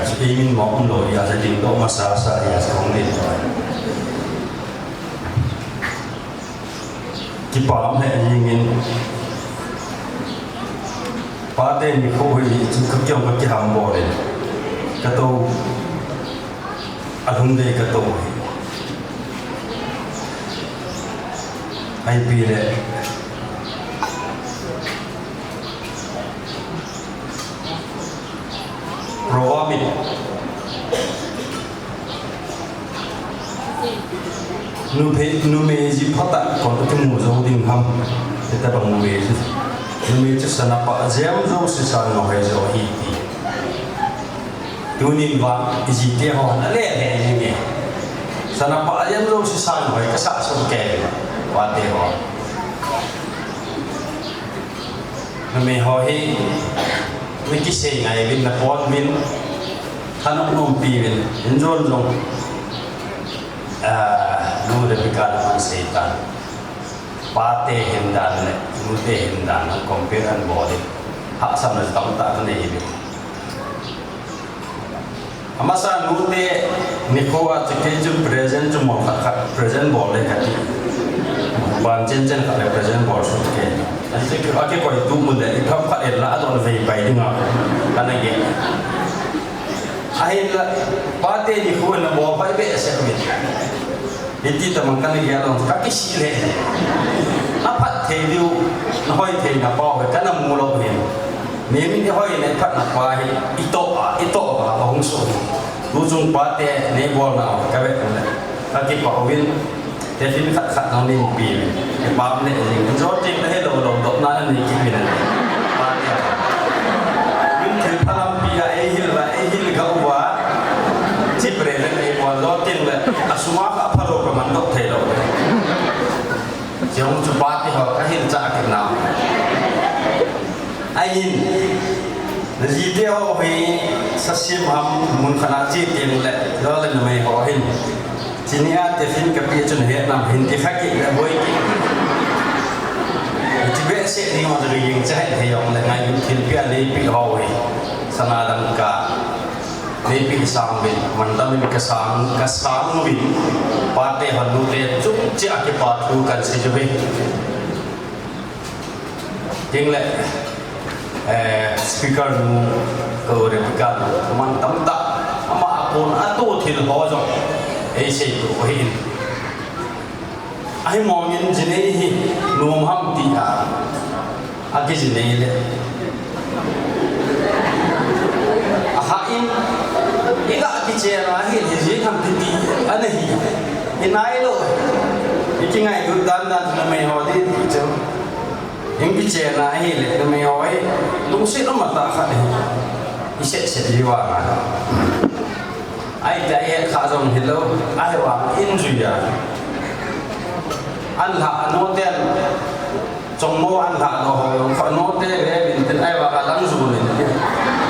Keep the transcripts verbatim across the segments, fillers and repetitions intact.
Chu eimin mong lou, aja ding doh masa sa, aja hung ding doh. Kipah le jingin. Pate nikho hi chu ka kiong ka kiham bol in. Ka tou. Alhung dei ka tou hi. Ipi le. Proverb in. Numei, numei ji phatah kon kimu jou ding ham. Hitabang numei ji. Numei chu sana pah jem jouse sang nahoi jo ahi ti. Tunin vang, ijite ho, nale le ni nge. Sana pah jem jouse sang nahoi kasa sung ke. Pate ho. Numei ho hi, mi kisei ngai uvin, napon uvin, thanop nompi uvin, in jon jong, ah, nu le pi kan man sei tan. Pate hin dan le, nute hin dan, an compare an bol in. Hahsatna tamtah kanei uvin. Amasa nute nikho a chu kei chun present chu mo khat khat present bol le kati. Ban chen chen khat le present bol sut ke. Ahi chu akikoi tu mun le i pham khat en la adon vei pai ding a. Kana ge. Ahinla pate nikho na bol pai behseh uvin. Hiti tamang kana gel lou, ka kisih le. Na phat thei diu, na hoi thei na pau, kana mu lou hin. Mimin i hoi na i phat na pa hi, i toh a, i toh a, ahung so. Tu chung pate, nei bol na, ka ve le. Ka kipah uvin, tiffin khat khat nang nei pi uvin. Kipah le, jing, jo ting na he lou lou, dop na na nei ki uvin. Pate. Min thil phalam pi a, ei hil va, ei hil ga uva. Chip re le, ei bol, jo ting le. Asuma ka pharo ka man dok thei lou. Jong chu pate ho ka hin cha kit na. Ahin, na jite ho hi sa sim ham mun khat a che teng le, lo le numei ho hin. Chini a tiffin ka pi chun he nam hin ti kha kit le boi kit. Ti behseh ni ho le ring cha he jong le ngai thil pi a nei pi ho hi. Sana dang ka. Neipi sang uvin, mantam in ka sang, ka sang uvin, pate ho nute chungchang a kipa thu kan sei uve. Tin le, eh, speaker nu, ko Rebecca nu, mantam tah, ama a kon a tu thil ho jong, ei sei tu ahin. Ahi mongin jinei hi nom ham ti a, akijinei le. Aha in, iga kichen a hi, hi ji tham ti ti, ana hi. Inai lou, iki ngailut dan dan na mei ho di di chu. In kichen a hi le, na mei ho hi, lungset um a ta kha hi. I set set ji wa na. Ai ta ye kha jong hi lou, ai wa in ju ya. An la no ten, chong mo an la no ho, kha no te ve bin tin ai wa ka lang ju ni.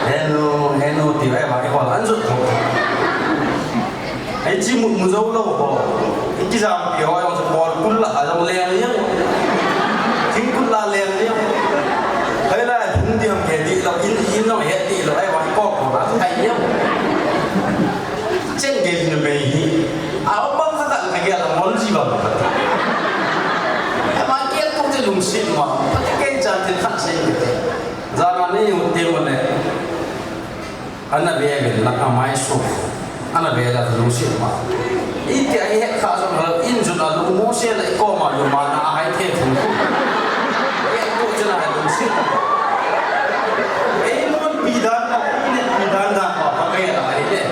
He nu, he nu ti ai wa ko lang ju ko. Ai chi mu mu jo lou ho. Ki jam pi ho jong ko kul la jong le ni. Thing kul la le ni. Hai la hung di ham ke di lou, in in no he di lou, ai wa ko ko la ai ye. Chen gei na mei hi. A o bang kha ka gei la mon ji bang kha. Ama gei tu te lungset ma. Pati kei chan te khan sei te. Jana ni u te mo ne. Ana ve ve na amai su. Ana ve la lungset ma. Iti a he kha jong la in jun a lung mo se la i ko ma lu ma na a hai the thun. He ko jun a lungset. Ei mon pi dan na, ei ne pi dan dan pa pa ke la ai le.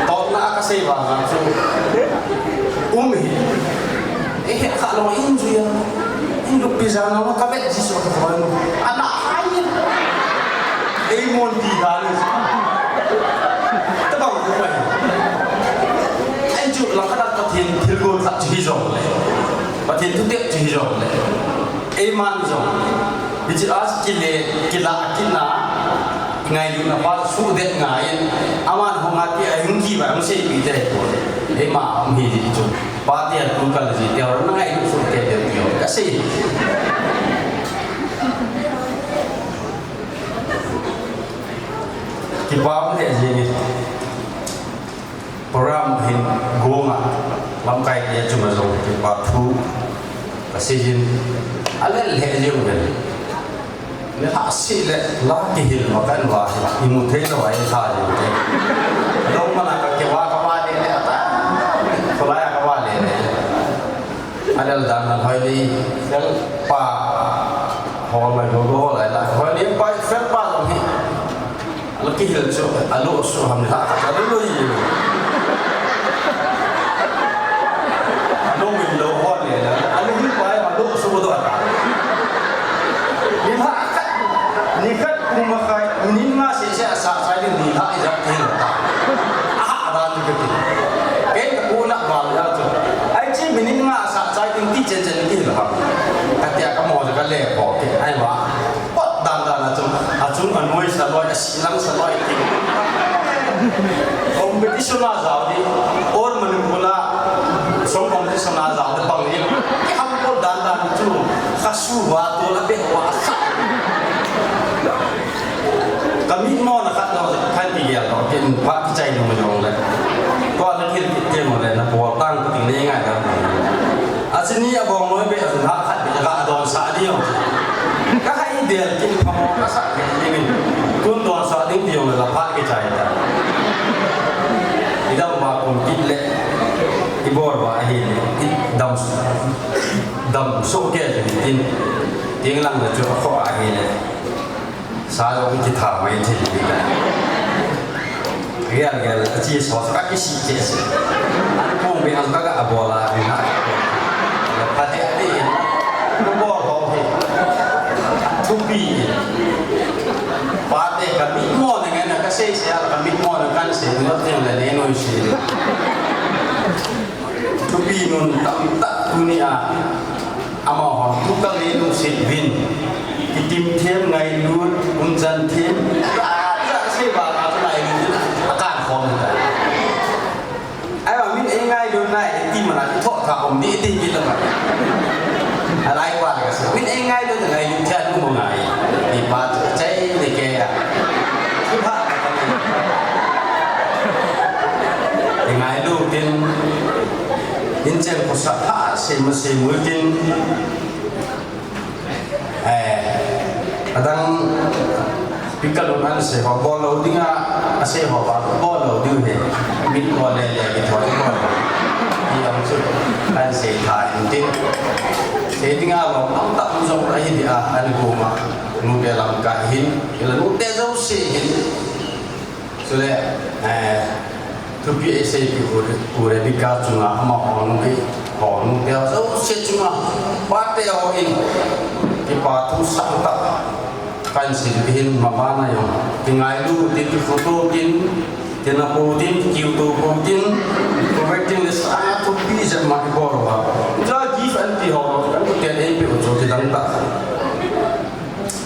To na ka sei ba na chu. Um hi. Ei he kha lo in ju ya. In lu pi jan na ka vet ji so ka ko. Ana hai. Ei mon pi dan. Tabang ko mai. Ei chu la ka Pathen thil gon khat chu hi jong le. Pathen thutep chu hi jong le. Eiman jong. Hiche a kile, kila, kina. Ngailutna pa suhdet ngai in. Aman hung ati a hung ki ba hung sei pi te ko. Eima um hi chu. Pate a tu kal ji te or na ngailut suh te te ti ho. Ka sei. Kipa um lheh jeng in. Program hin gonga lamkai te chunga jong kipa thu kasei jin. Alel lheh jeng uvin. Nilhah seh le la kihil ma kan va hi imu thei lou a ilha jeng te. Lou mana ka kiva kava le le ata. Kholai a kava le le. Alel dan nan hoi ni fel pa. Hol mai do do hol ai la. Hoi ni pa fel pa jong hi. Ala kihil chu, alo su ham la, alo lo yi. Alo min lo ho le la, alo hin pa alo su do ta. Ni ha, ni khat kuma khai, ni ma se se sa sa ni ni ha ija ti lo ta. Aha, ada tu ke ti. Ke ku na ba ya tu. Ai chi min ma sa sa ni ti chen chen ti lo ha. Ka tia ka mo ka le ko ke, ai wa. Pot dan dan a chung, a chung a noi sa loi, a si lang sa loi ti. Competition a jao di, or Manipur a song competition a jao di bang di. Ki ham pot dan dan chu, ka su wa to la be wa sa. Ka mi mo na khat lo, khan ki gel lo, kin pa ki chai no mo le. Ko la kil ki te mo le, na bol tang ki ting ne ngai da. A chini a bong noi be a chun ha khat be ka don sa di jong. Ka hai del kin pha mo ka sa ke ni min. Tun don sa ding di jong la pha ke chai ta. I dam ba kum kit le. I bor ba hi le. I dam dam so ke tin. Ting lang le chu kho a hi le. Sa jong kitha mai thei ni ka. Gel gel, a chi so sa ka kisi che se. An kong be an ka ga a bol a ni na. Ka te ni. Ka bol ho he. Thupi. Pa te ka mi mo ne ngai na ka sei se a ka mi mo na kan se ni lo te le ne no si. Thupi nun tam ta tu ni a. Amahon tu ka le nu se vin. Kitim them ngailut, umchan them. Ka, ka se ba ka tu ngailut. A kan khom ta. Ai ba min ei ngailut na, ei ti mana, ei tho tha om di, ei ti ki la ma. A lai wa ka se. Min ei ngailut, ngailut thiat mu ngai. Ei pa tu chai de ke ya. Tu ha. Ei ngailut tin. In chen ko sa ha, se ma se mu tin. Eh, adang pikal un an se ho bol lou ding a, a se ho ba bol lou ding he. Mit bol le le ki thoi bol. Ki ang chu an se tha in tin. Se ding a lo am ta am jong a hi dia an ko ma. Nu be lam ka hin, ila nu te jong se hin. Chule, eh, thupi ei seipi u Re-, u Rebecca chunga amaho nu hi, ho nu te jouse chunga, pate ho in, kipa thu sangtah, kahin sei hin mabana jong, kingailu tin, kiphoto tin, kinapo tin, kikiuto po tin, kivek tin le sanga thupi jep ma kibol uva. Ja gift anti ho, kan kuten eipe u chu kidang tah.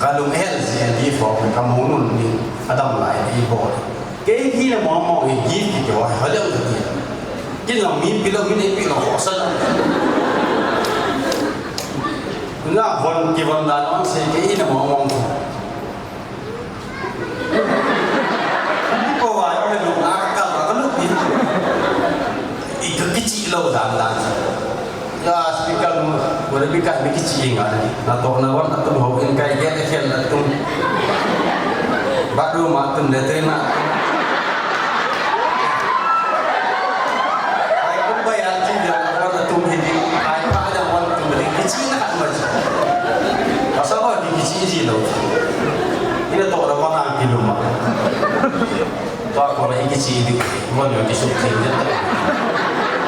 Kalung hel jeh in gift ho, kamu nun ni. Adam lai ni bol. Kei hina mong mong hi gift kiti ho, ha jong kati. Kin jong mi pi lou, mi nei pi lou, ho sa jong. Na von kivon dan jong sei kei hina mong mong. Ko wa jong he lung a ka kal a ka lung ni. I ka kichih lou dan dan. Ya, speaker nu, boleh bika mi kichih inga. Natoh na von atum ho in kai gel khel atum. Bathroom atum, latrine atum. Ai, kum bai an chi ya von atum hindi. Ai, pa da von atum hindi kichih na khat ma. Pasal ho kichih ji lou. Ina toh na von an kiluma. Tua kona i kichih di, von jong kisuk thei di.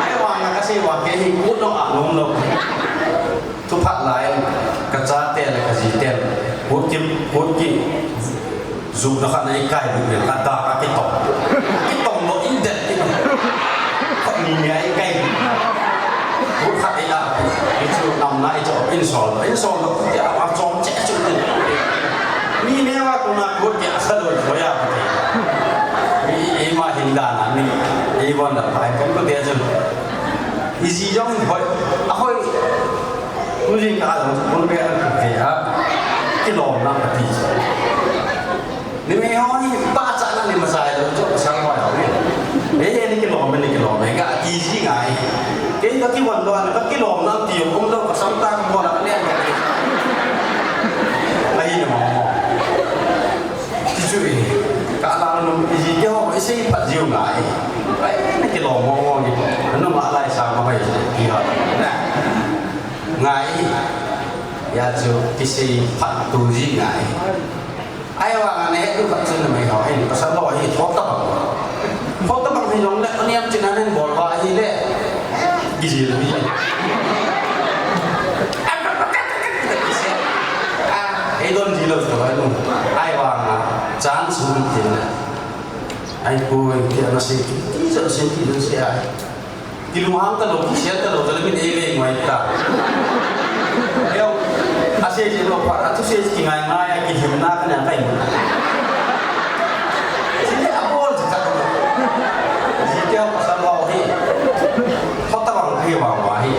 Ai, vang na kasei vang kei hi kut jong anom lou. Thuphat lai, ka chate le ka jite. Kut ki, kut ki, jupna khat na i kai di, ka da ka kitom. Kitom lou in det kitom. Khat ni ni a i kai. Kut khat i a, i chu nam na i chu in sol, in sol lou, i a chom che chu. Mi ne wa kona kut ki a sa lou, ko ya. Mi, i ma hin da na mi, i von da pai kan ko te chu. I ji jong hoi, a hoi. Ku jing ka jong, kun be an ku ke a. Kilom na ka ti. Ni me ho ni pa cha na ni ma Easy ngai. Kei kakivon doh a, kakilom nam ti um lou, kasam tah kabol a, kalen. Ahi na mo. Chuchu hi, kalang nom, iji te ho, isei phat jiu ngai. Ai, nakilom mo mo ni. Anu ma lai sa ma bai ti ha. Na. Ngai. Hijeh chun kisei phat tu ji ngai. Ahivang a nahet diu khat chu numei ho hin, pasal ho hi thot tabang. Thot tabang hijongle, aniam chin ahin bol uva ahile, kijil hi. Ah, eidon ji lou chu ahi nu. Ahivang a, chance um tin le. Ahipoi, ti ana sei, ti jong sei, ti jong sei ai. Kilunghang talou, kisel talou, talou min ei ve ngai ta. Ayo, asei ji lou phat, athusei kingai ngai a, kihimna kana kai mun. Sile abol ji ta. Ji te ho pasal ho hi. Thot tabang hi vang va hi.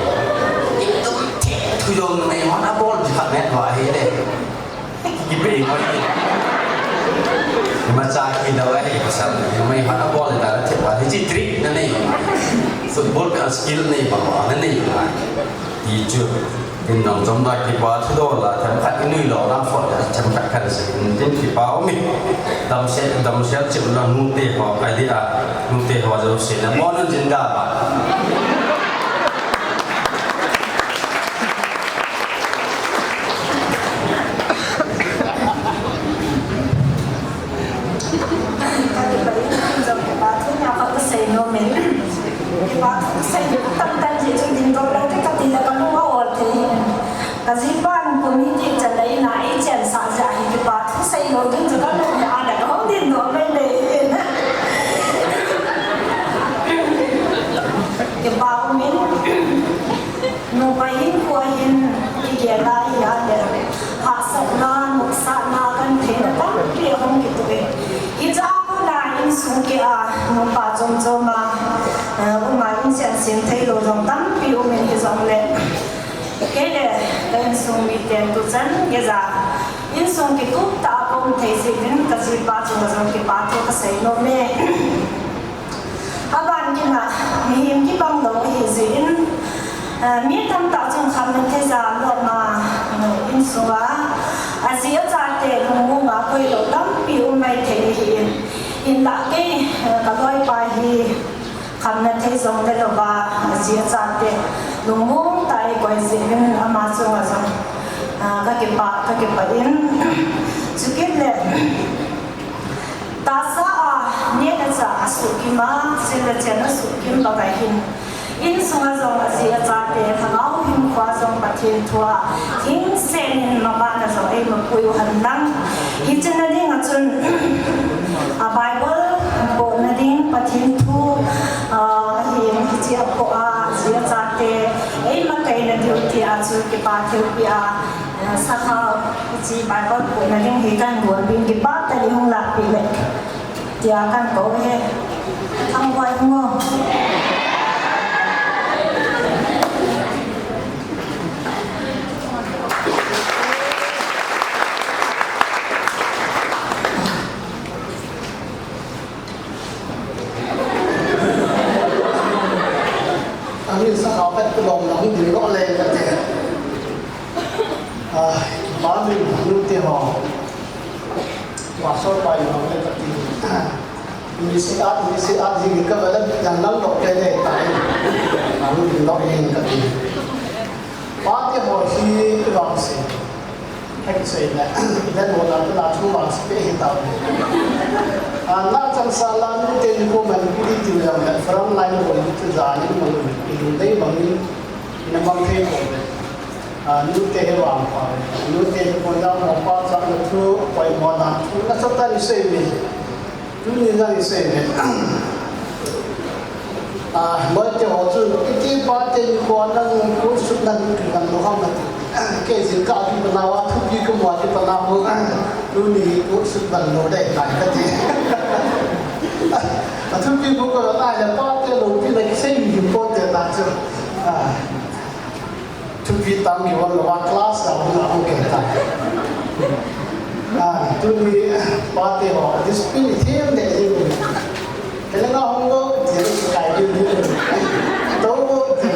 Itum the thu jong numei hon abol ji khat net va hi le. Kipe mo hi. Imacha kidou ahi pasal, numei hon abol ta la thep a, hiche trick nanei. Football pe a skill nei bang a nanei. Ti chu, tin dang chom da kipa thu doh la, themkhat inui lou na fo, themkhat khat sei, tin kipa um e. Damsel, damsel chim la nute ho, idea, nute ho jouse na, mo nun jin ga ba. Ka kipa in, jong kipa thu nia khat kasei nom in. Kipa thu kasei nom tam tam ji chu dingdoh lou te kati le kalung a ol thei. Kajipa in committee chan le ina eichensah jeh a hi kipa thu sei lou ding chu kalung a le kahung dingdoh mai mai in. Kipa um in. Nupa hinkho a hin kigel a hile, hahsatna, nopsahna kahin theina tampi ahung kitoh e. Hiche a kona insung keh a nupa chom chom a, eh, um a inchen sem theilou jong tampi um in hijongle, kei le ka insung miten tuchan geiya insung kitup tah a kaum thei jeh in kajipa chunga jong kipa thu kasei nom e. Aban kit a, mihem kibang lou ahi jeh in, eh, mi tamtah chun khamna thei ja lom a, eh, insunga, aji achate lungmong a koilou tampi um maithei ahi in, hinlah kei, eh, kaloipa hi khamna thei jong neilou va, aji achate lungmong tah a eikoi jeh in ama chunga jong, ah, kakipah, kakipah in, chukit le, tahsa a, neh le chah asuhkim a, sil le chen asuhkim bang ahin, insunga jong aji achate, lhagao hinkhoa jong Pathen thua, hingsen in maban a jong eimapui u henlang. Hiche na dinga chun, a Bible pohna ding Pathen thu, ah, ahin hiche apoh a, aji achate, eimakaina diu tia chu kipa thilpeh a, Sakhao, hiche Bible pohna ding hi kahin bolpeh in kipa tah in hung lahpeh le, tia kahin kou ahi. Thangvah hung o. Amin Sakhao pet kulom na hung ding lou le kati. Ah, ba min nu te ho. Pastor pa in hung le kati. Ni si at, ni si at, ni ka ba la, yang lang lou ke le tai. Hung ding lou in kati. Pa te ho hi vangse. Hek sei le. Then ho la, la thu vangse hi tao. Ah, na chang sa la nu te ni ko man ki ti yang le. Front line ho ni tu ja ni mo ni. Ni dei bang ni. Ina bang thei ko le. Ah, nu te hi vang pa. Nu te hi ko na mo pa cha na thu, poimo na thu, na sa ta ni sei ni. Tuni na ni sei ni. Ah, loi te ho chu, iti pa te ni ko na ko su na ni ki kan lo ham na ti. Kei jin ka ki pa na wa thu ki ko mo ki pa na mo. Tuni ko su ban lo dai nai ka ti. A thu ki ko ko na le pa te lo ki na ki sei ni po te na chu. Ah. Thupi tam kibol lou va class a hung a hung kei ta. Ah, tuni pa te ho, discipline them de jing. Kei le nga hung lou, ti le kai jing. Tao bo te,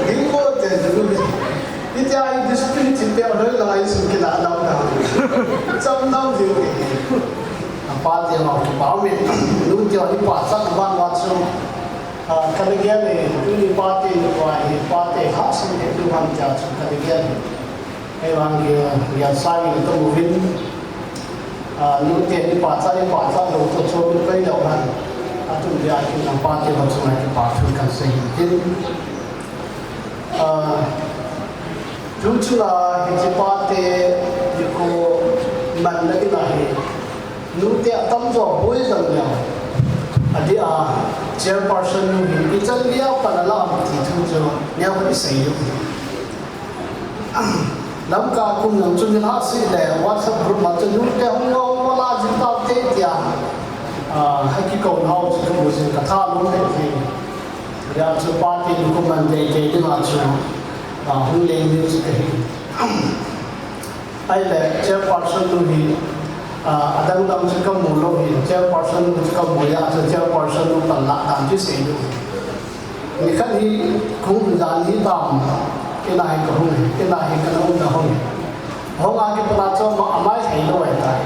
ding bo te, ding bo te. Hitia hi discipline chi pe loi la ai sun kila dau da. Cham dau ding. Apa te ma ki pa me. Nu te ni pa sa ban wa chu. Ah, ka le gel e, tuni pa te ni pa ni pa te ha sun ke tu han cha chu ka le gel e. Hei vang ki, ki a sa ki to mu vin. Ah, nu te ni pa cha ni pa cha lo to cho mi kai lo han. A tu dia ki na pa te ho chu na ki pa thu kan sei hin tin. Ah, tu chu na hi ki pa te ni ko man na ki na hi. Nu te a tam jo boi jang ya. A dia chairperson nu hi i chan dia pa na la am ti thu chu nia ko i sei lu. Lamka kum nang chu ni la si le WhatsApp group ma chu nu te hung lo ma la jin ta te tia. Ah, ha ki ko nau chu mu jin ka tha lu le ki. Ya chu party ni ko man te te ni ma chu. Ah, hung le ni chu ke. Ai le chairperson nu hi, ah, adang dang chu ka mu lo hi, chairperson nu chu ka mu ya chu chairperson nu pan la dang chu sei lu. Ni khat hi kong jan hi tam, kei na hi ka hung, kei na hi ka na um na hung. Hung a ki pa na chu ma amai thei lo ai tai.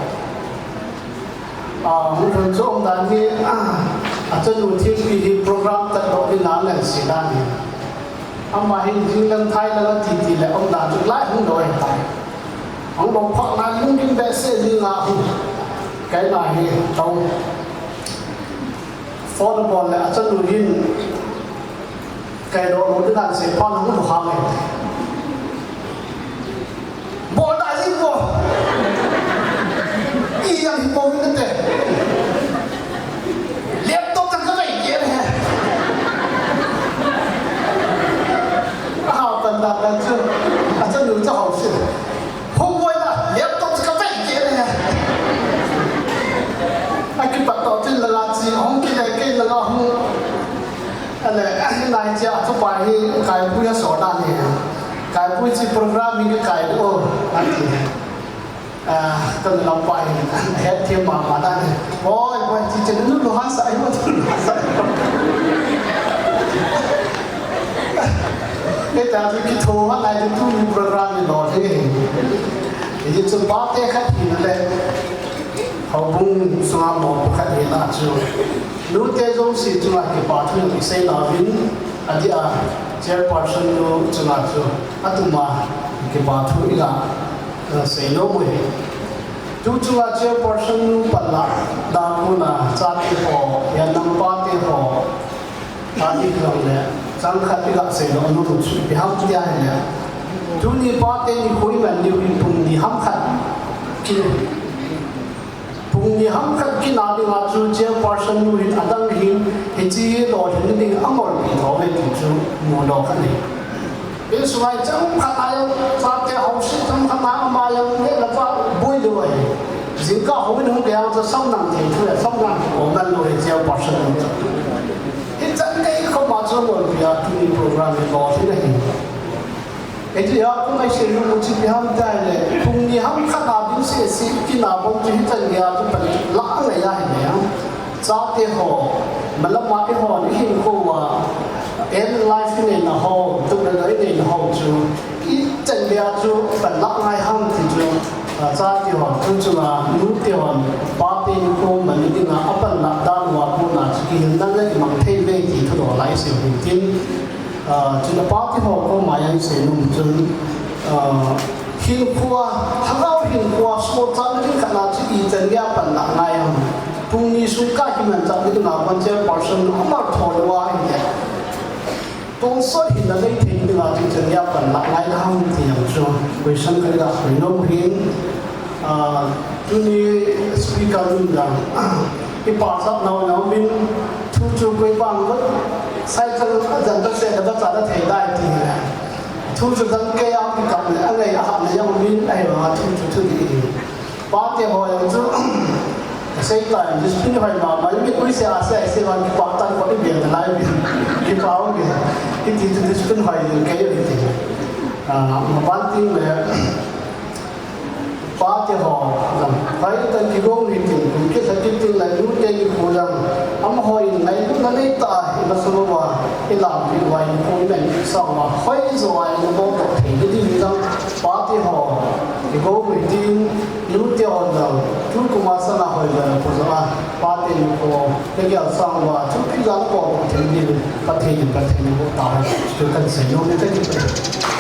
Ah, mun thon chu um dan hi, ah, a chanu thil pi hi program tat lo ni na ngan si dan hi. Ama hi jing lang thai lang a ti ti le um dan chu lai hung lo ai tai. Hung lo phak na lung kin be se ni nga hu. Kei na hi tau. Phone bol le a chanu hin kai do lo de dan se pa na mu ha me. Bol da ji ko. I yang hi ko ni te. Laptop ta ka kai ke he. Ha pan da ka chu. A chanu cha hau si. Hung boi la, laptop ka pai ke ne. A ki pat to tin la la chi, hung ki le ke la la hung. Ale, a hi nai chi a chu pa hi, kai pui a so na ni. Kai pui chi program hi kai do, a ti. A, kan lam pa hi, het thiam ma ma da ni. Boi, boi, chi chen nu lo han sa, ai ma tu lo han sa. Heta chu kitho a ngai chu tuni program ni lo the. Hichu pa te khat hi na le. Houbung sunga mo khat hi na chu. Nu te jong si chunga kipa thu ni sei la vin. A dia chairperson nu chunga chu. A tuma kipa thu i la, eh, sei lo mo he. Tu chunga chairperson nu pan la da ku na cha ti ho, ya nam pa ti ho. Party khat le, chang khat i ga sei lo nu chu, i ham tia hi le. Tuni party ni khui man ni hui pung ni ham khat. Ki, pung ni ham khat ki na ding a chu chairperson nu hin adang hin, hi chi lo hin ding a ngol pi tho ve ti chu mu lo khat ni. I sungai chang khat a yang, sa te hau si chang khat a ma yang ne la pa bui lo ai. Jingkah hou in hung kei a chu sam nang thei thu le, sam nang ko man lo hi chairperson nu chu. Hichan kei khoma chu ngol pia tuni program hi lo hi na hi. Hitia kum a sei nu mu chi pi ham tai le, pung ni ham khat a ding se si kina bom chu hichan gei a chu pan la ngai a hi ne. Chate ho, malama i ho ni hin ko wa, end life i nei na ho, tu le i nei na ho chu. Hichan gei a chu pan la ngai ham ti chu. A, chate hon, tu chunga, nu te hon, pa te ni ko mani dinga, a pan la dan wa ko na chu kihil nan le kimang thei ve ti thu do lai se hin tin. A, chuna pa te ho ko ma yang se num chun, a, hin khua, thangau hin khua, so chan ri khat na chu i chan ya pan la ngai am. Pung ni sung ka hi man chan ri na pan chairperson, a mar tho le wa hi ya. Tonsot hin na nei thei ding a, tu chan ya pan la ngai na ham ti yang chu question ka ga koi nom hin, a, tuni speaker nun dang, i pa sap nau nau min thu chu koi bang vat, sai chang a jan ta se da ba cha da thei dai ti le. Thu chu dang ke a ki kap le, a ngai a hap le yang min ai wa thu chu thu di. Pa te ho yang chu, ka sei ta, discipline hoi ma, ma, mi kui se a se, se wan ki pa tan ko ni bian lai bian. Ki pa ong bian. Ki ti chu discipline hoi ding ke ni ti. A, ma ban ting le, pa te ho, jang. Hoi ta ki gong ni ting, kum ki sa ki ting lai, nu te ni ko jang. Am hoi ngai nu na nei ta, i ma so wa. Lam ni vai ni kong men sang ma hoi zo ai ni bo to thei ni di ni dang pa te ho. Ni go mi tin nu te ho dang tu kuma sana hoi dang ko zo a pa te ni ko te gyal sang ma tu ki dang ko thei ni pa thei ni pa thei ni ko ta ho. Tu kan se no ni ka ni.